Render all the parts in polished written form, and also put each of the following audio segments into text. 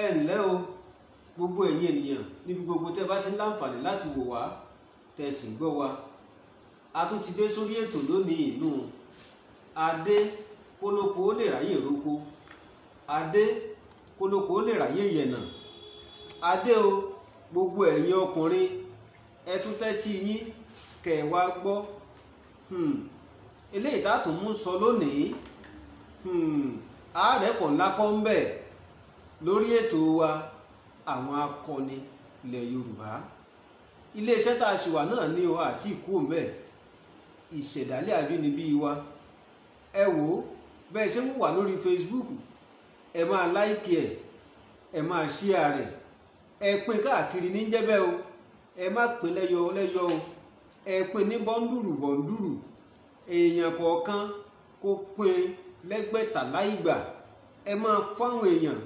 Ẹ ǹlẹ́ o, gbogbo ẹ̀yin ènìyàn níbi gbogbo tẹ́ bá ti ń láǹfààní láti wò wá, tẹ́ sì ń gbọ́ wa. A tún ti dé sórí ètò lónìí inú Adé kólókó ó lè ráyè roko, Adé kólókó ó lè ráyè yẹ̀nà. Adé o, gbogbo ẹ̀yin ọkùnrin ẹ tún tẹ́tí yín kẹ́ ẹ wá gbọ́. Eléyìí tá a tún mú sọ lónìí, ààrẹ kọ̀ ńlá kọ́ ń bẹ̀ lórí ètò wa àwọn akọni ilẹ̀ Yorùbá. Iléeṣẹ́ tá a ṣì wà náà ní o àti ìkú òǹbẹ̀ ìṣẹ̀dálẹ̀ àbínibí wa. Ẹ wò ó, bẹ́ẹ̀ ṣe ń wà lórí Facebook, ẹ máa láìkì ẹ̀, ẹ máa ṣíà rẹ̀, ẹ pín káàkiri ní jẹ́bẹ́ o, ẹ má pín lẹ́yọ lẹ́yọ o, ẹ pín ní bọ́ńdùrù bọ́ńdùrù, èèyàn kọ̀ọ̀kan kó pín lẹ́gbẹ̀tàlá ìgbà. Ẹ máa fáwọn èèyàn,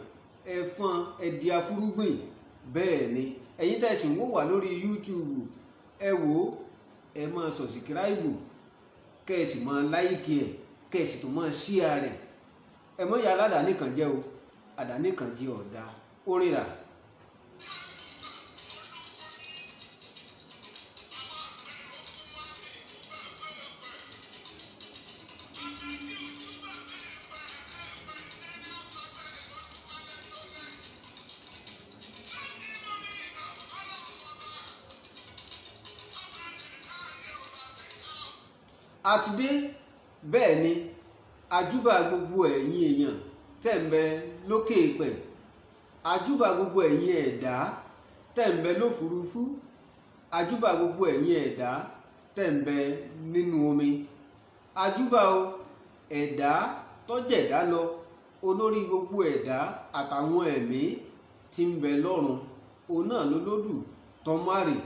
ẹ fọn, ẹ di afúrúgbìn. Bẹ́ẹ̀ ni ẹ̀yin tẹ́ sì ń wò wá lórí YouTube, ẹ wò ó, ẹ máa sọ̀sìkíráìbù, kẹ́ ẹ sì máa láìkì ẹ̀, kẹ́ ẹ sì tún máa ṣíà rẹ̀. Ẹ mọ̀ ya aládàáni kan jẹ́ o, àdáni kan jẹ́ ọ̀dà orin rà. A ti dé. Bẹ́ẹ̀ ni àjúbà gbogbo ẹ̀yin èèyàn tẹ́ ń bẹ lókè èèpẹ̀, àjúbà gbogbo ẹ̀yin ẹ̀dá tẹ́ ń bẹ lófurufú, àjúbà gbogbo ẹ̀yin ẹ̀dá tẹ́ ń bẹ nínú omi. Àjúbà o, ẹ̀dá tọ́jẹ̀dá lọ, olórí gbogbo ẹ̀dá àtàwọn ẹ̀mí tí ń bẹ lọ́run, òun náà lólódù tọ́márì.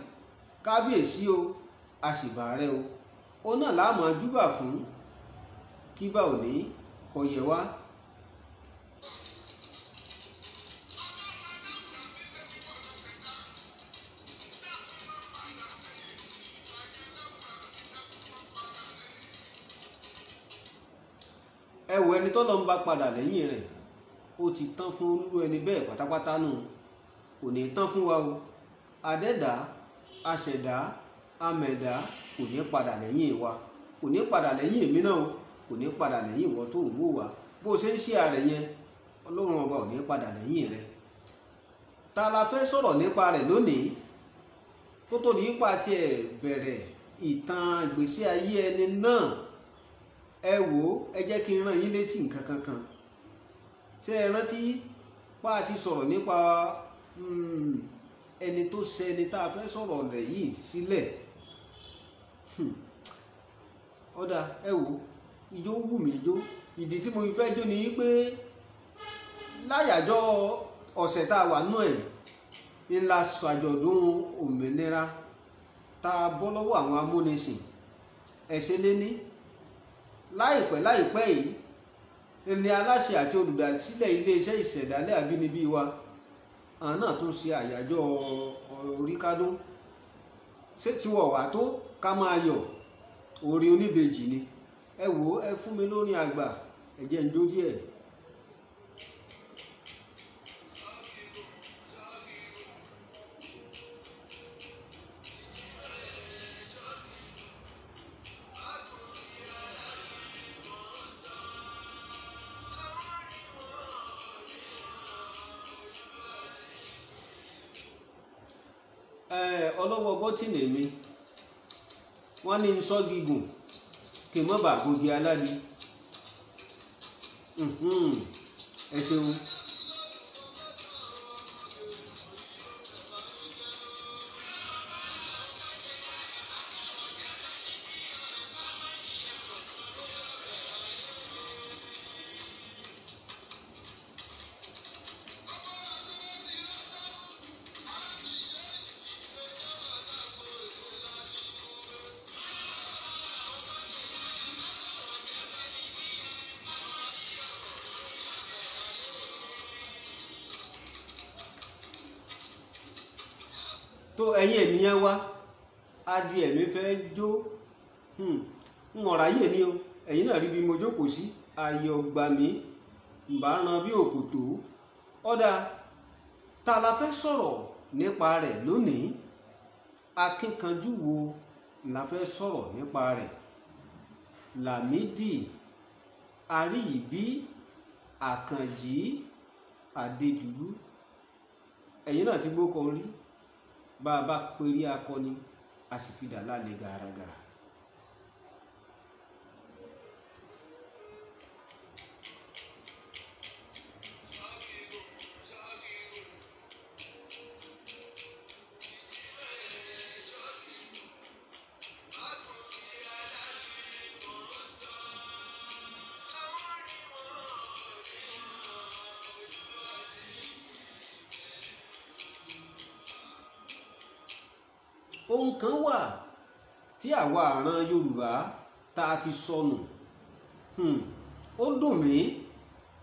Kábíyèsí o, àṣìbà rẹ o, òun náà láàmú àjúbà fún kíbà òní kò yẹ wá. Ẹ wo ẹni tọ́lọ́ ń bá padà lẹ́yìn rẹ̀, ó ti tán fún irú ẹni bẹ́ẹ̀ pátápátá nù. Kò ní tán fún wa o. Adẹ́dá, aṣẹ̀dá, amẹ̀dá kò ní padà lẹ́yìn wa, kò ní padà lẹ́yìn èmi náà o, kò ní padà lẹ́yìn ìwọ tó ń wò wá. Bó ṣe ń ṣe ààrẹ yẹn, Ọlọ́run ọba ò ní padà lẹ́yìn rẹ. Ta la fẹ́ sọ̀rọ̀ nípa rẹ̀ lónìí? Tó tó nípa tiẹ̀ bẹ̀rẹ̀ ìtàn ìgbésí ayé ẹni náà. Ẹ wò ó, ẹ jẹ́ kí n rán yín létí nǹkan kankan. Ṣé ẹ rántí pa ti sọ̀rọ̀ nípa ẹni tó ṣe ẹni tá a fẹ́ sọ̀rọ̀ rẹ̀ yìí sílẹ̀? Ọ̀dà, ẹ wò ó, ijó wù mí jó. Ìdí tí mo fi fẹ́ jó ni pé láyàjọ́ ọ̀sẹ̀ tá a wà nù ẹ̀ ńlá ṣàjọ̀dún òmìnira tá a bọ́ lọ́wọ́ àwọn amúnisìn. Ẹ̀ṣẹ̀ lé ní láìpẹ́ láìpẹ́ yìí ni aláṣẹ àti olùdásílẹ̀ iléeṣẹ́ ìṣẹ̀dálẹ̀ àbínibí wa àwọn náà tún ṣe àyájọ́ oríkádún. Ṣé tiwọ̀ wá tó ká máa yọ̀? Orí oníbejì ni. Ẹ wò ó, ẹ fún mi lórí àgbà, ẹ jẹ́ n jó díẹ̀. Ọlọ́wọ́ bọ́tìnì mi wọ́n ní sọ gígùn kí n má bàa gògì aládi. Ẹ ṣeun. Tó ẹ̀yin ènìyàn wa, adìẹ mi fẹ́ jó. Ń ọ̀rá yé ni o, ẹ̀yin náà rí bí mo jókòó sí, ayọ̀ gbà mí, ń bá ran bí òkòtó. Ọ̀dà, Ta la fẹ́ sọ̀rọ̀ nípa rẹ̀ lónìí? Akínkanjú wo la fẹ́ sọ̀rọ̀ nípa rẹ̀? Lámídì Àríyìbí Àkànjí Adédùbú. Ẹ̀yin náà ti gbókọ̀ rí, bá a bá perí akọni a sì fi dà lálẹ́ gàràgà. Ohun kan wà tí àwa àràn Yorùbá tá a ti sọnù. Ó dùn mí,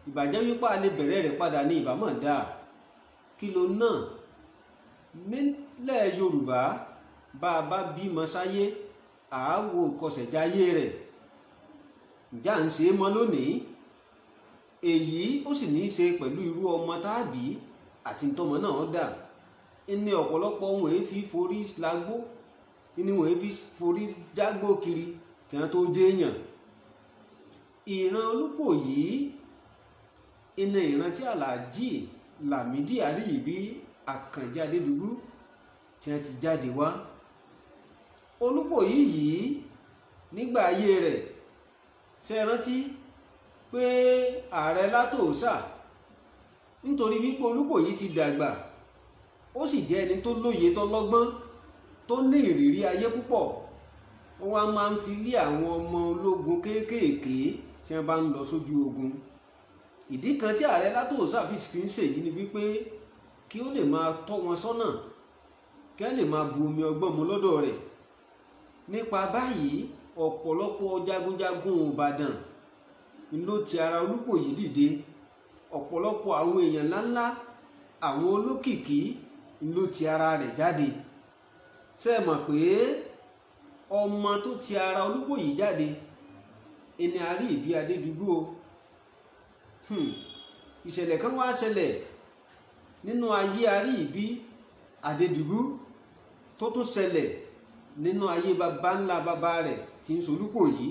ìbàjẹ́ wípé a lè bẹ̀rẹ̀ rẹ̀ padà ní ìbámọ̀ dáa. Kí ló náà? Nílẹ̀ Yorùbá, bá a bá bímọ sáyé, àá wo ìkọsẹ̀jáyé rẹ̀. Ǹjẹ́ à ń ṣe é mọ́ lónìí? Èyí ó sì ní í ṣe pẹ̀lú irú ọmọ tàbí àti ntọ́mọ náà dà. Ní ọ̀pọ̀lọpọ̀ ohun èéfi forí lágbó, ní ohun èéfi forí jágbó kiri kí wọ́n tó jẹ́yàn. Ìran Olúpòyí iná ìran tí Àlàájì Lámídì Àríyìbí Àkànjí Adédùbú tí wọ́n ti jáde wá. Olúpòyí yìí nígbà ayé rẹ̀, ṣe rántí pé ààrẹ Látòósà, nítorí wípé Olúpòyí ti dàgbà, ó sì jẹ́ ẹni tó lóye tó lọ́gbọ́n, tó ní ìrírí ayé púpọ̀. Wọ́n wá máa ń fi lé àwọn ọmọ ológun kéékèèké tí wọ́n bá ń lọ sójú ogun. Ìdí kan tí ààrẹ Látòósà fi ń ṣèyí ni wípé kí ó lè máa tọ́ wọn sọ́nà, kí wọ́n lè máa bu omi ọgbọ́n mu lọ́dọ̀ rẹ̀. Nípa báyìí, ọ̀pọ̀lọpọ̀ jagunjagun Ìbàdàn ló ti ara Olúpòyí dìde. Ọ̀pọ̀lọpọ̀ àwọn èèyàn ńláńlá, àwọn olókìkí ló ti ara rẹ̀ jáde. Ṣé ẹ mọ̀ pé ọmọ tó ti ara Olúpòyí jáde ẹni Àríyìbí Adédùbú o? Ìṣẹ̀lẹ̀ kan wá ṣẹlẹ̀ nínú ayé Àríyìbí Adédùbú tó tún ṣẹlẹ̀ nínú ayé baba ńlá baba rẹ̀ tí ń ṣolúpòyí.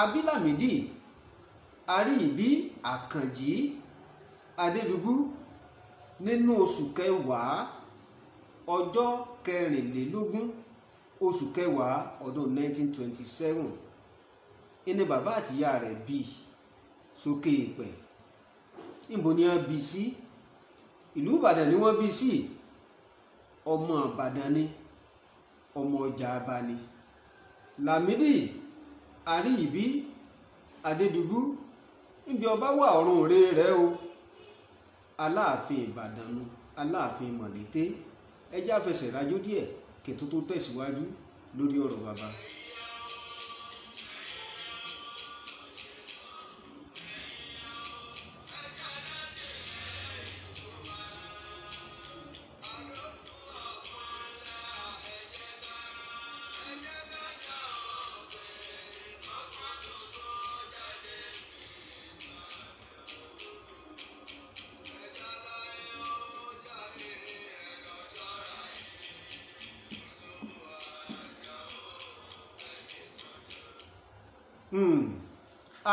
Àbí Lámídì Àríyìbí Àkànjí Adédùbú nínú oṣù kẹwàá ọjọ́ kẹrìnlélógún oṣù kẹwàá ọdún 1927 ìní bàbá àtìyá rẹ̀ bí sókè èèpẹ̀. Níbo ni wọ́n bí sí? Ìlú Ìbàdàn ni wọ́n bí sí. Ọmọ Ìbàdàn ni, ọmọ ọjà Aba ni. Lámídì Àríyìbí Adédùbú, níbi ọba wà ọ̀run òre rẹ̀ o. Aláàfin Ìbàdàn nu, Aláàfin Mọ̀lété. Ẹ jẹ́ àfẹsẹ̀ rájò díẹ̀ kí tó tó tẹ̀síwájú lórí ọ̀rọ̀ bàbá.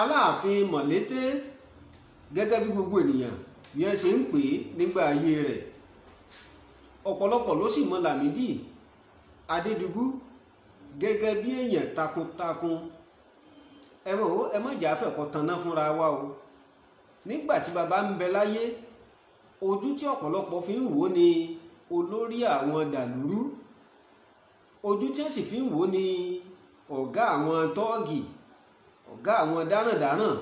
Aláàfin Mọ̀lété, gẹ́gẹ́ bí gbogbo ènìyàn bí wọ́n ṣe ń pè é nígbà ayé rẹ̀, ọ̀pọ̀lọpọ̀ ló sì mọ Lámídì Adédùbú gẹ́gẹ́ bí èèyàn takuntakun. Ẹ mọ̀ ó, ẹ má jà fẹ̀kọ́ tanná fúnra wa o. Nígbà tí baba ń bẹ láyé, ojú tí ọ̀pọ̀lọpọ̀ fi ń wò ni olórí àwọn dàlúrú, ojú tí wọ́n sì fi ń wò ni ọ̀gá àwọn tọ́ọ̀gì, ọ̀gá àwọn dáràndáràn.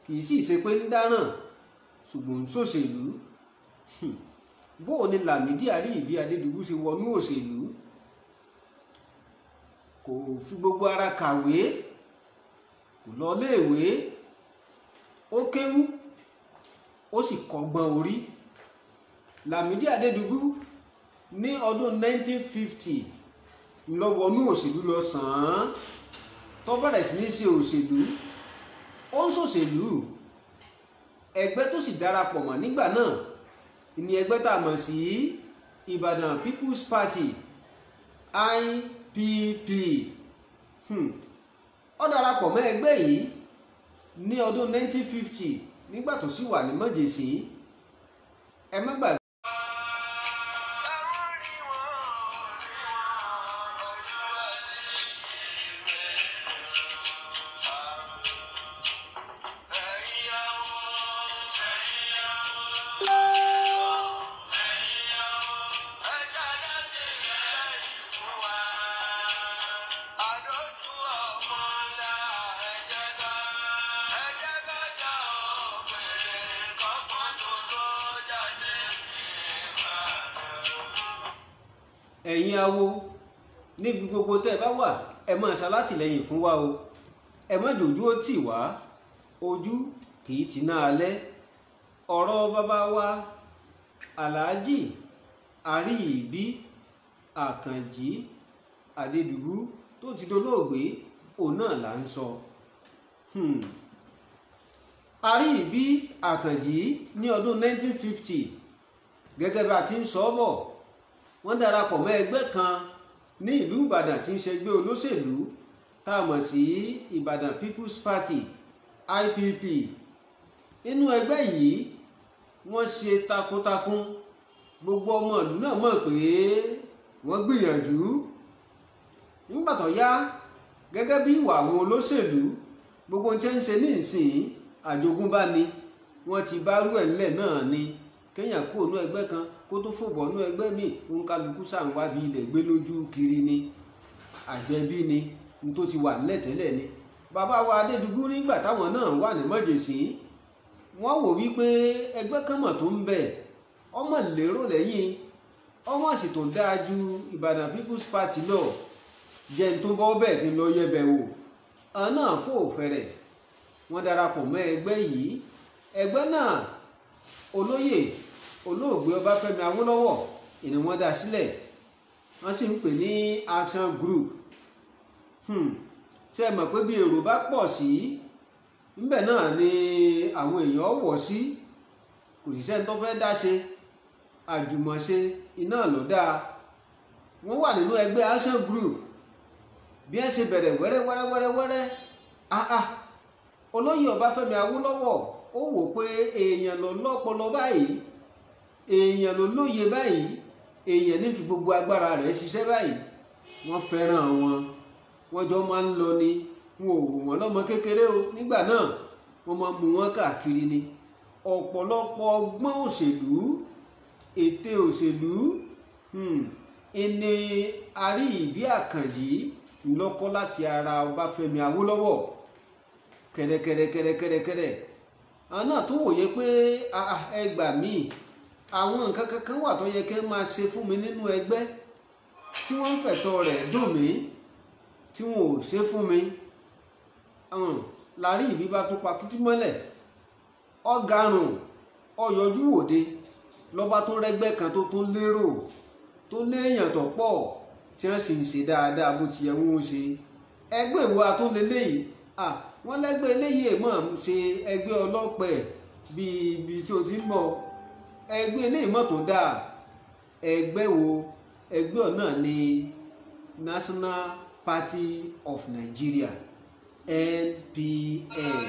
Kì í sì ṣe pé ń dáràn, ṣùgbọ́n ń ṣòṣèlú. Bó o ní Lámídì Àríyìbí Adédùbú ṣe wọnú òṣèlú? Kò fi gbogbo ara kàwé, kò lọ léèwé, ó kéwú, ó sì kọ́gbọ́n orí. Lámídì Adédùbú ní ọdún 1950 ló wọnú òṣèlú lọ sàn án, tó bẹ̀rẹ̀ sí ní ṣe òṣèlú. Ó ń ṣòṣèlú, ẹgbẹ́ tó sì darapọ̀ mọ́ nígbà náà Ní ẹgbẹ́ tá a mọ̀ sí Ìbàdàn People's Party IPP. Ó darapọ̀ mọ́ ẹgbẹ́ yìí ní ọdún 1950 nígbà tó sì wà ní mọ̀jẹ̀sín. Ẹ má gbàgbé. Ẹ̀yin awo níbi gbogbo tẹ́ ẹ bá wà, ẹ máa ṣalátìlẹ́yìn fún wa o. Ẹ má jòjú ó tì wá, ojú kì í ti ná alẹ́. Ọ̀rọ̀ bàbá wa Alhaji Àríyìbí Àkànjí Adédùbú tó ti dolóògbé, òun náà là ń sọ. Àríyìbí Àkànjí ní ọdún 1950, gẹ́gẹ́ bá a ti ń sọ bọ̀, wọ́n darapọ̀ mọ́ ẹgbẹ́ kan ní ìlú Ìbàdàn tí ń ṣẹgbẹ́ olóṣèlú tá a mọ̀ sí Ìbàdàn People's Party IPP. Inú ẹgbẹ́ yìí wọ́n ṣe takuntakun, gbogbo ọmọ ìlú náà mọ̀ pé wọ́n gbìyànjú. Nígbà tó yá, gẹ́gẹ́ bí ìwà àwọn olóṣèlú, gbogbo ohun tí ń ṣe ní ìsìn àjogúnbá ni wọ́n ti bá rú ẹ̀ ńlẹ̀ náà ni. Kéèyàn kó ònú ẹgbẹ́ kan kó tó fòbọ̀ ònú ẹgbẹ́ míì, òǹkálukú ṣàǹwá bí ilẹ̀ gbé lójú kiri ni, àjẹbí ni, ní tó ti wà nílẹ̀ tẹ́lẹ̀ ni. Bàbá wa Adédùbú nígbà táwọn náà wà ní mọ̀jẹ̀sín, wọ́n wò wípé ẹgbẹ́ kan mọ̀ tó ń bẹ, ọmọ lérò lẹ́yìn, ọmọ sì tó dáa ju Ìbàdàn People's Party lọ, jẹ́ n tó bọ́ bẹ́ẹ̀ kí n lọ yẹ̀bẹ̀ wò. Àwọn náà fò fẹ̀rẹ̀, wọ́n darapọ̀ mọ́ ẹgbẹ́ yìí. Ẹgbẹ́ náà olóyè olóògbé Ọbáfẹ́mi Awólọ́wọ̀ ìní wọ́n dá sílẹ̀, wọ́n sì ń pè ní Action Group. Ṣé ẹ mọ̀ pé bí èrò bá pọ̀ sí ńbẹ̀ náà ni àwọn èèyàn wọ̀ sí, kò sì sẹ́ni tó fẹ́ dá ṣe, àjùmọ̀ṣe iná ló dáa. Wọ́n wà nínú ẹgbẹ́ Action Group. Bí ẹ ṣe bẹ̀rẹ̀ wẹ́rẹ́ wẹ́rẹ́ wẹ́rẹ́ wẹ́rẹ́, olóyè Ọbáfẹ́mi Awólọ́wọ̀ ó wò pé èèyàn ló lọ́pọlọ báyìí, èèyàn ló lóye báyìí, èèyàn ní fi gbogbo agbára rẹ̀ ṣiṣẹ́ báyìí. Wọ́n fẹ́ràn wọn, wọ́n jọ máa ń lọ ni, wọn ò wò wọ́n lọ́mọ kékeré o. Nígbà náà wọ́n máa mú wọn káàkiri ni. Ọ̀pọ̀lọpọ̀ ọgbọ́n òṣèlú, ète òṣèlú, ẹni Àríyìbí Àkànjí ńlọ́kọ́ láti ara Ọbáfẹ́mi Awólọ́wọ̀. Kẹ̀rẹ̀kẹ̀rẹ̀kẹ̀rẹ̀kẹ̀rẹ̀ àwọn náà tó wòye pé ẹ gbà mí, àwọn nǹkan kankan wà tó yẹ kí n máa ṣe fún mi nínú ẹgbẹ́ tí wọ́n ń fẹ̀tọ́ rẹ̀ dùn mí, tí wọn ò ṣe fún mi. Láríyìbí bá tún pa kútú mọ́lẹ̀, ọ̀garùn ọ̀yọ́jú wòde lọ́ba tó rẹ́gbẹ́ kan tó tún lérò tó léèyàn tó pọ̀ tí wọ́n sì ń ṣe dáadáa bó ti yẹ wọ́n ṣe. Ẹgbẹ́ ìwọ atúnlélẹ́yìí, wọ́n lẹ́gbẹ́ eléyìí mọ̀ ń ṣe ẹgbẹ́ ọlọ́pẹ̀ bíi ibi tí o ti ń bọ̀. Ẹgbẹ́ eléyìí mọ̀ tó dáa. Ẹgbẹ́ wo? Ẹgbẹ́ náà ni National Party of Nigeria, NPN.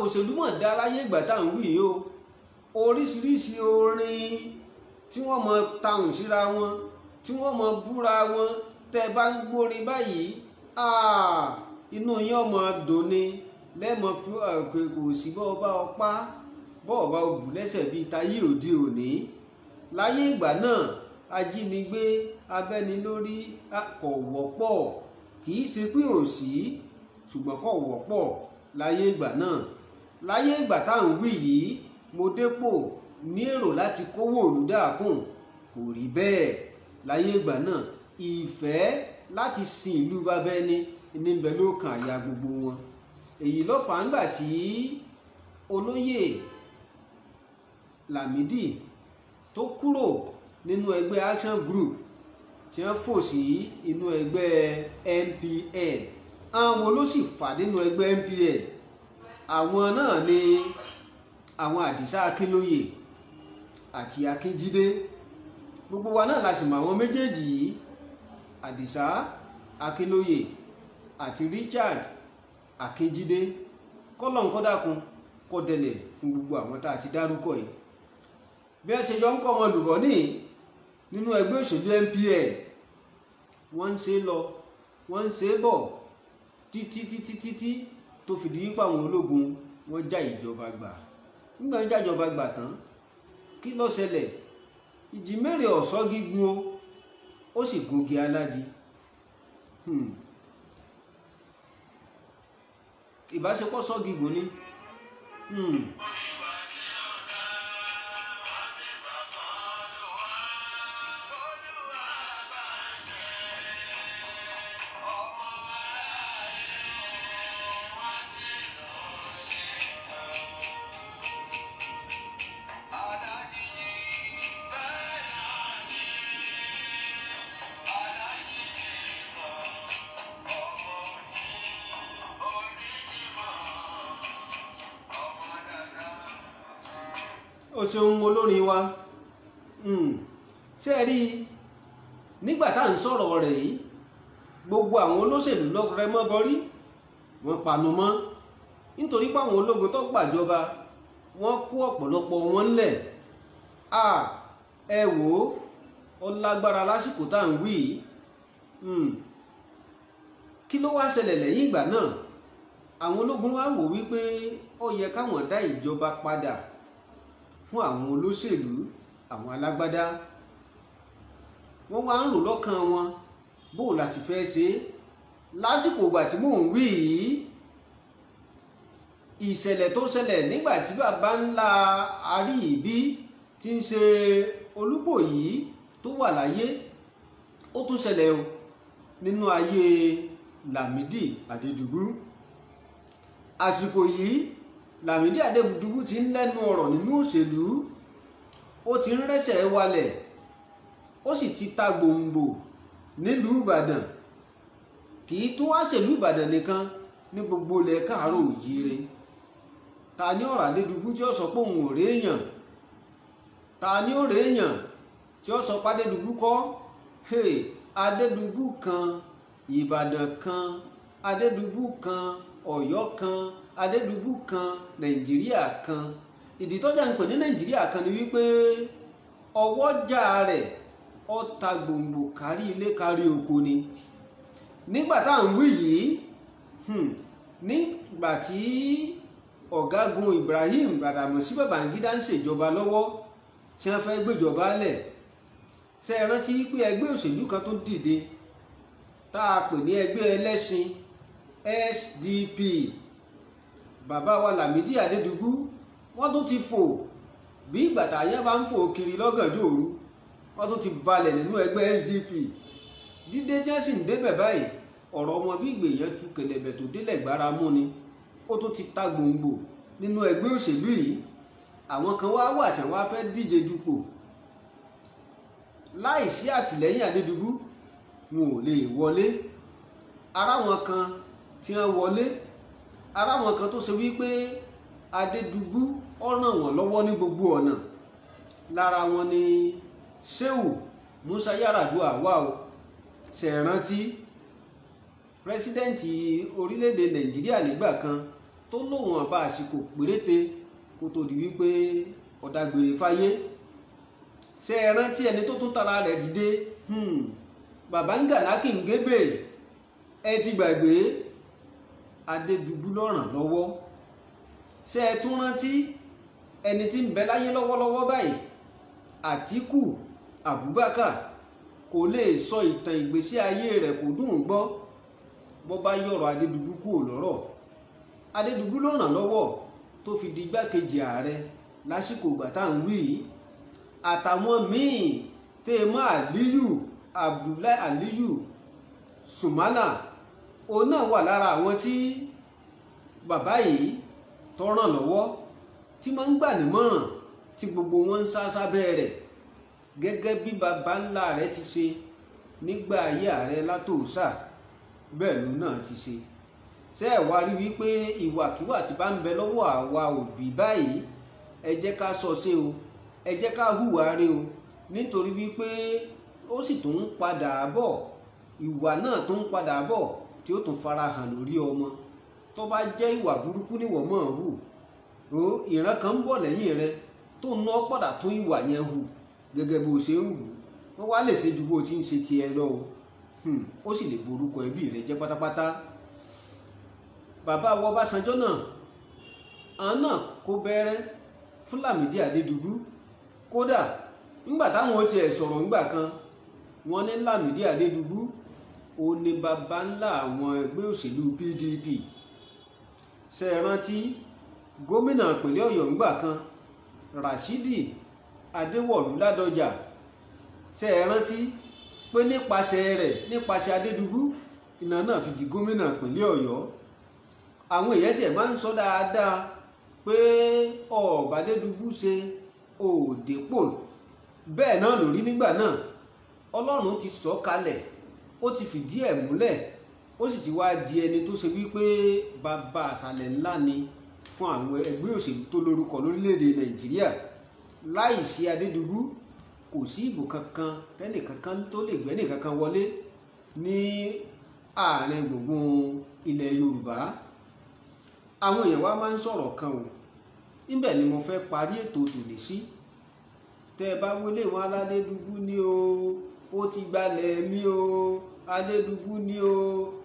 Òṣèlú mọ̀ dá láyé ìgbà tá à ń wí yìí o. Oríṣiríṣi orin tí wọ́n mọ tahùn síra wọn, tí wọ́n mọ búra wọn, tẹ́ bá ń gbórin báyìí, inú yín ọmọ dùn ni lẹ́mọ̀ fún kò sí bọ́ ọba ọpá bọ́ ọba òbú lẹ́sẹ̀ bíi tayé òde òní. Láyé ìgbà náà ajínigbé abẹ́nilórí kò wọ́pọ̀, kì í ṣe pé ò sí, ṣùgbọ́n kò wọ́pọ̀ láyé ìgbà náà. Láyé ìgbà tá à ń wí yìí, mo dépò ní èrò láti kówó òlù dáàkùn, kò rí bẹ́ẹ̀. Láyé ìgbà náà, ìfẹ́ láti sin ìlú bàbá ẹni níbẹ̀ ló kàn àyà gbogbo wọn. Èyí ló fà á ńgbà tí olóyè Lámìdí tó kúrò nínú ẹgbẹ́ Action Group tí wọ́n fò sí inú ẹgbẹ́ NPN. Àwọn ló sì fà nínú ẹgbẹ́ NPN, àwọn náà ni àwọn Àdìsá Akínlóye àti Akínjídé. Gbogbo wa náà la sì mọ̀ àwọn méjèèjì yìí, Àdìsá Akínlóye àti Richard Akínjídé. Kọ́lọ̀ ń kọ́dákun kọ́ dẹlẹ̀ fún gbogbo àwọn tá a ti dárúkọ yìí. Bí ẹ ṣe jọ ń kọ́ wọn lùbọ́ ní nínú ẹgbẹ́ òṣèlú NPN, wọ́n ń ṣe lọ, wọ́n ń ṣe bọ̀ títí títí títí tó fi di wípé àwọn ológun wọ́n já ìjọba gbà. Nígbà wọ́n já ìjọba gbà tán, kí ló ṣẹlẹ̀? Ìjìmèrè ọ̀ṣọ́ gígùn o, ó sì gògì aládìí. Ìbáṣepọ̀ sọ gígùn ni. O ṣeun olórin wa. Ṣé ẹ rí i nígbà tá à ń sọ̀rọ̀ rẹ̀ yìí, gbogbo àwọn olóṣèlú lọ́rẹ́ mọ́ bọ́rí, wọ́n panu mọ́, nítorí pé àwọn ológun tó gbàjọba wọ́n kó ọ̀pọ̀lọpọ̀ wọn ńlẹ̀. Ẹ wò ó, ó lágbára lásìkò tá à ń wí yìí. Kí ló wá ṣẹlẹ̀ lẹ́yìn ìgbà náà? Àwọn ológun wá wò wípé ó yẹ káwọn dá ìjọba padà fún àwọn olóṣèlú, àwọn alágbádá. Wọ́n wá ń rò lọ́kàn wọn bó láti fẹ́ ṣe é. Lásìkò ìgbà tí mò ń wí yìí, ìṣẹ̀lẹ̀ tó ṣẹlẹ̀ nígbà tí bàbá ńlá Aríyìbí tí ń ṣe Olúbòyí tó wà láyé, ó tún ṣẹlẹ̀ o nínú ayé Lámìdí Adédùbú. Àsìkò yìí Lámìdí Adédùbú ti ń lẹ́nu ọ̀rọ̀ nínú òṣèlú, ó ti ń rẹ́sẹ̀ walẹ̀, ó sì ti ta gbòǹgbò nílùú Ìbàdàn. Kì í tún wá ṣèlú Ìbàdàn nìkan, ní gbogbo ilẹ̀ káàárọ̀ òjíire. Ta ni ọ̀rọ̀ Adédùbú tí ó sọ pé òun ò réèyàn? Ta ni ó réèyàn tí ó sọ pé Adédùbú kọ́? Adédùbú kan, Ìbàdàn kan, Adédùbú kan, Ọ̀yọ́ kan, Adédùbú kan, Nàìjíríà kan. Ìdí tọ́jà ń pè ní Nàìjíríà kan ni wípé ọwọ́jà rẹ̀ ó ta gbòǹgbò kárí ilé kárí oko ni. Nígbà tá à ń wí yìí, nígbà tí ọ̀gágun Ibrahim Badamasi Babangida ń ṣèjọba lọ́wọ́ tí wọ́n fẹ́ gbéjọba lẹ̀, ṣe é rántí pé ẹgbẹ́ òṣèlú kan tó dìde tá a pè ní ẹgbẹ́ ẹlẹ́sìn SDP, bàbá wa Lámìdí Adédùbú wọ́n tún ti fò bí ìgbà táyà bá ń fò kiri lọ́gànjọ́ òru, wọ́n tún ti balẹ̀ nínú ẹgbẹ́ SDP. Dídé tí wọ́n sì ń débẹ̀ báyìí, ọ̀rọ̀ wọn bí ìgbèyàn tu kẹlẹ̀bẹ̀ tó délẹ̀ gbára mú ni. Ó tún ti ta gbòǹgbò nínú ẹgbẹ́ òṣèlú yìí. Àwọn kan wá wà tí wọ́n fẹ́ díje dupò láìsí àtìlẹ́yìn Adédùbú, wọn ò lè wọlé. Ara wọn kan tí wọ́n wọlé, ara wọn kan tó ṣe wípé Adédùbú ó ràn wọ́n lọ́wọ́ ní gbogbo ọ̀nà. Lára wọn ni Shehu Musa Yar'Adua wà o. Ṣe rántí pírẹsidẹ́ǹtì orílẹ̀-èdè Nàìjíríà nígbà kan tó lóun àbá àsìkò péréte kó tó di wípé ọ̀dàgbèrè fáyé. Ṣe rántí ẹni tó tún tara rẹ̀ dìde, Babangana Kingebe, ẹ ti gbàgbé Adédùbú ló ràn lọ́wọ́. Ṣe ẹ tún rántí ẹni tí ń bẹ láyé lọ́wọ́lọ́wọ́ báyìí, Àtíkù Abubakar, kò lè sọ ìtàn ìgbésí ayé rẹ̀ kò dùn ún gbọ́ bó bá yọ̀rọ̀ Adédùbú kúrò lọ́rọ̀. Adédùbú ló ràn lọ́wọ́ tó fi di igbákejì ààrẹ lásìkò ìgbà tá à ń wí yìí. Àtàwọn míì tẹ́ ẹ mọ́ Aliyu Abdullahi Aliyu Sumana, Òun náà wà lára àwọn tí bàbá yìí tó ràn lọ́wọ́, tí máa ń gbà nímọ̀ràn, tí gbogbo wọn ń sá sábẹ́ rẹ̀ gẹ́gẹ́ bí bàbá ńlá rẹ̀ ti ṣe nígbà ayé ààrẹ Látòósà, bẹ́ẹ̀ ló náà ti ṣe. Ṣé ẹ wá rí wípé ìwàkiwà tí bá ń bẹ lọ́wọ́ àwa òbí báyìí, ẹ jẹ́ ká sọ ṣe o, ẹ jẹ́ ká hùwà re o, nítorí wípé ó sì tún ń padà bọ̀, ìwà náà tún ń padà bọ̀ tí ó tún farahàn lórí ọmọ. Tó bá jẹ́ ìwà burúkú níwọ̀ mọ̀ hù o, ìran kan ń bọ̀ lẹ́yìn rẹ tó ná padà tún ìwà yẹn hù gẹ́gẹ́ bó ṣe ń hù. Wọ́n wá lè ṣe ju bó ti ń ṣe tiẹ̀ lọ o, ó sì lè borúkọ ẹbí rẹ jẹ́ pátápátá. Bàbá wa Ọbásanjọ́ náà, àwọn náà kó bẹ́rẹ́ fún Lámìdí Adédùbú. Kódà nígbà táwọn ó tiẹ̀ sọ̀rọ̀ ńgbà kan, wọ́n ní Lámìdí Adédùbú ó ní bàbá ńlá àwọn ẹgbẹ́ òṣèlú PDP. Ṣé ẹ rántí gómìnà ìpínlẹ̀ Ọ̀yọ́ ńgbà kan, Rashidi Adéwọ̀lú Ládọjà? Ṣé ẹ rántí pé nípasẹ̀ rẹ̀, nípasẹ̀ Adédùbú, iná náà fi di gómìnà ìpínlẹ̀ Ọ̀yọ́. Àwọn èèyàn tiẹ̀ máa ń sọ dáadáa pé ọ̀bà Adédùbú ṣe òdèpò, bẹ́ẹ̀ náà lórí nígbà náà. Ọlọ́run ti sọ kalẹ̀, ó ti fìdí ẹ̀ múlẹ̀, ó sì ti wá di ẹni tó ṣe wípé bàbá àṣàlẹ̀ ńlá ni fún àwọn ẹgbẹ́ òṣèlú tó lórúkọ lórílẹ̀‐èdè Nàìjíríà. Láì sí Adédùbú, kò sí ìbò kankan tẹ́nìkankan tó lè gbẹ́ nìkankan wọlé ní àárín gbùngbùn ilẹ̀ Yorùbá. Àwọn èèyàn wa máa ń sọ̀rọ̀ kan o, níbẹ̀ ni mo fẹ́ parí ètò tòní sí. Tẹ́ ẹ bá wọlé wọn, Aládédùbú ni o, ó ti gbalẹ̀ mi o, Adédùbú ni o,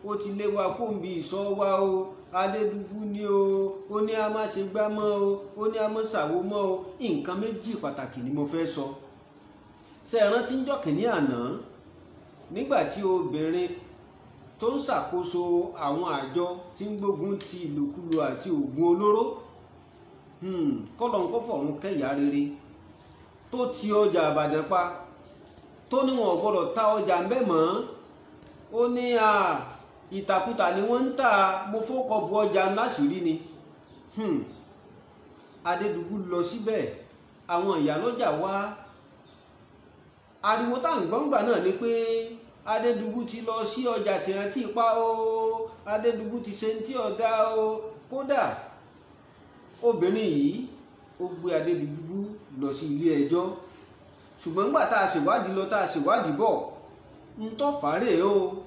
ó ti lé wa kóńbi ìsọ wa o, Adédùbú ni o, ó ní a má ṣe gbá mọ́ o, ó ní a má ṣàwo mọ́ o. Nǹkan méjì pàtàkì ni mo fẹ́ sọ. Ṣé ẹ rántí ńjọ́ kìíní àná nígbà tí obìnrin tó ń ṣàkóso àwọn àjọ tí ń gbógun ti ìlòkulò àti oògùn olóró, kọ́lọ́nkọ́ fọ̀run kẹ́yà rere, tó ti ọjà Ìbàdàn pa, tó ní wọn ò gbọ́dọ̀ ta ọjà ń bẹ̀ mọ́, ó ní ìtàkùtà ni wọ́n ń tà, mo fọ́kọ̀ bu ọjà láṣìírí ni. Adédùbú lọ síbẹ̀, àwọn ìyálọ́jà wá. Ariwo tá à ń gbọ́ngbà náà ni pé Adédùbú ti lọ sí ọjà tí wọ́n ti pa o, Adédùbú ti ṣe tí ọ̀dà o. Kódà obìnrin yìí ó gbé Adédùbú lọ sí ilé ẹjọ́. Ṣùgbọ́n nígbà tá a ṣèwádìí lọ, tá a ṣèwádìí bọ̀, ń tọ́fàárẹ̀ o,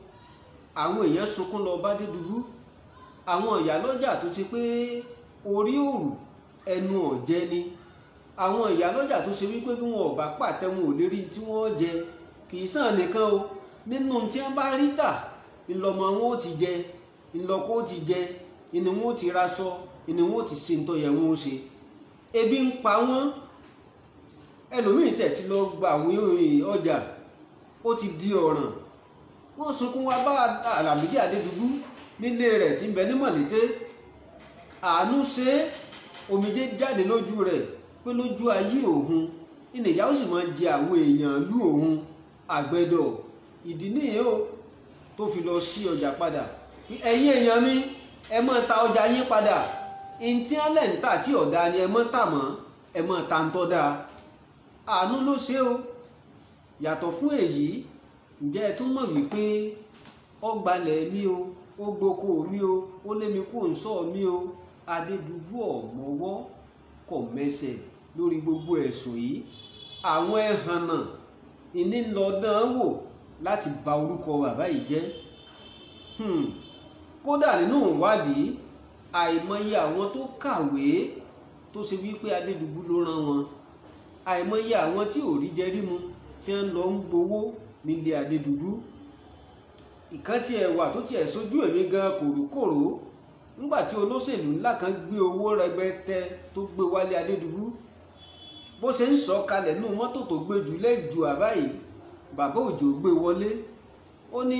àwọn èèyàn sunkún lọ bá Adédùbú. Àwọn ìyálọ́jà tó ti pé orí òrù ẹnu ọ̀jẹ́ ni, àwọn ìyálọ́jà tó ṣe wípé bí wọn ò bá pàtẹ wọn ò lè rí tí wọ́n jẹ, kì í sàn nìkan o, nínú tí wọ́n bá rí tà ńlọmọ wọn ó ti jẹ, ńlọkọ ó ti jẹ, ìní wọn ó ti raṣọ, ìní wọn ó ti ṣe ntọ́yẹ wọn ó ṣe. Ebi ń pa wọ́n. Ẹlòmíì tẹ̀ ti lọ gba àwọn ọjà, ó ti di ọ̀ràn. Wọ́n sunkún wá bá Lámìdí Adédùbú nílé rẹ̀ tí ń bẹ ní Mọ̀lété. Àánú ṣe omijé jáde lójú rẹ̀ pé lójú ayé òun ìnìyà ó sì máa jẹ àwọn èèyàn lú òun àgbẹ̀dọ̀. Ìdí nìyẹn o tó fi lọ sí ọjà padà. Ẹ̀yin èèyàn mi, ẹ máa ta ọjà yín padà. Ntí alẹ́ ń tà tí ọ̀dà ni ẹ máa tà mọ́, ẹ máa ta ń tọ́ dáa. Àánú ló ṣe o. Yàtọ̀ fún èyí, ǹjẹ́ ẹ tún mọ̀ wípé ó gbalẹ̀ mi o, ó gboko mi o, ó lé mi kó ń sọ mi o, Adédùbú ọ̀mọ́wọ́ kò mẹsẹ̀ lórí gbogbo ẹ̀sùn yìí. Àwọn ẹ̀hànnà ìní lọ dán wò láti ba orúkọ bàbá yìí jẹ́. Kódà nínú ìwádìí, àìmọye àwọn tó kàwé tó ṣe wípé Adédùbú ló rán wọn, àìmọye àwọn tí ò rí jẹ rí mu tí wọ́n lọ ń gbowó nílé Adédùbú. Ìkan tí ẹ wà tó tiẹ̀ sójú èmi gan kòrókòró, nígbà tí olóṣèlú ńlá kan gbé owó rẹpẹtẹ tó gbé wálé Adédùbú, bó ṣe ń sọ kalẹ̀ nínú mọ́tò tó gbé jù lẹ́jù àbáyé, bàbá Òjó gbé wọlé. Ó ní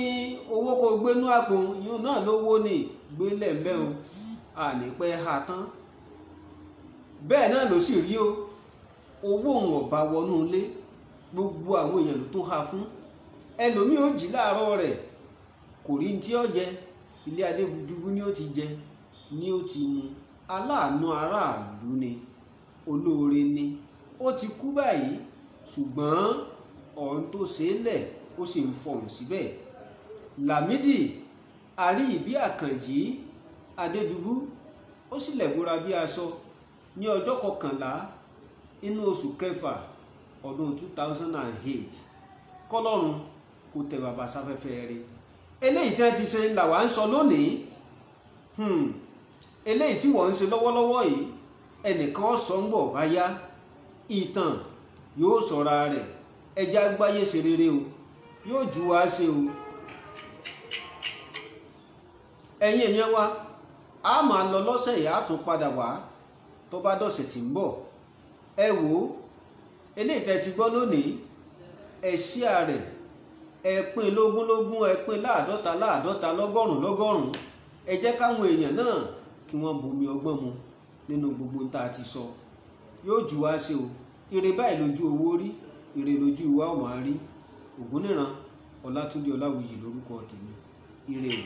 owó kó gbé nú àpò yún náà lówó ní gbé lẹ́ẹ̀mẹ́ o, àní pẹ́ ha tán. Bẹ́ẹ̀ náà ló sì rí o, owó òun ọ̀bá wọnú ilé, gbogbo àwọn èèyàn ló tún ha fún. Ẹlòmíì ó jí láàárọ̀ rẹ̀ kò rí ní tí ó jẹ, Ilé Adédùbú ni ó ti jẹ, ni ó ti mu. Aláàánú aráàlú ni, olóore ni. Ó ti kú báyìí, ṣùgbọ́n ọ̀hún tó ṣe é lẹ̀ ó sì ń fọhùn síbẹ̀. Lámídì Àríyìbí Àkànjí Adédùbú ó sì lẹ̀gbóra bí aṣọ ní ọjọ́ kọkànlá inú oṣù kẹfà ọdún 2008. Kọlọ́run kò tẹ bàbá sáfẹ́fẹ́ rí. Eléyìí tí wọ́n ti ṣe làwa ń sọ lónìí. Eléyìí tí wọ́n ń ṣe lọ́wọ́lọ́wọ́ yìí, ẹnìkan sọ ń bọ̀ bá yá, ìtàn yóò sọra rẹ̀. Ẹja gbáyé ṣe rere o, yóò ju wa ṣe o. Ẹ̀yin èèyàn wa, a máa lọ lọ́sẹ̀ yìí, a tún padà wá tó bá dọ̀sẹ̀ tí ń bọ̀. Ẹ wò ó, eléyìí tẹ́ ti gbọ́ lónìí, ẹ ṣíà rẹ̀, ẹ pín lógúnlógún, ẹ pín láàdọ́ta láàdọ́ta, lọ́gọ́rùn lọ́gọ́rùn. Ẹ jẹ́ káwọn èèyàn náà kí wọ́n bomi ọgbọ́n mu nínú gbogbo tá a ti sọ. Yóò jù wá ṣe o. Ire báyìí lójú owó rí, ire lójú wa ò máa rí. Ògúnníran Ọlátúndé Ọláwuyì lórúkọ tèmi. Ire o.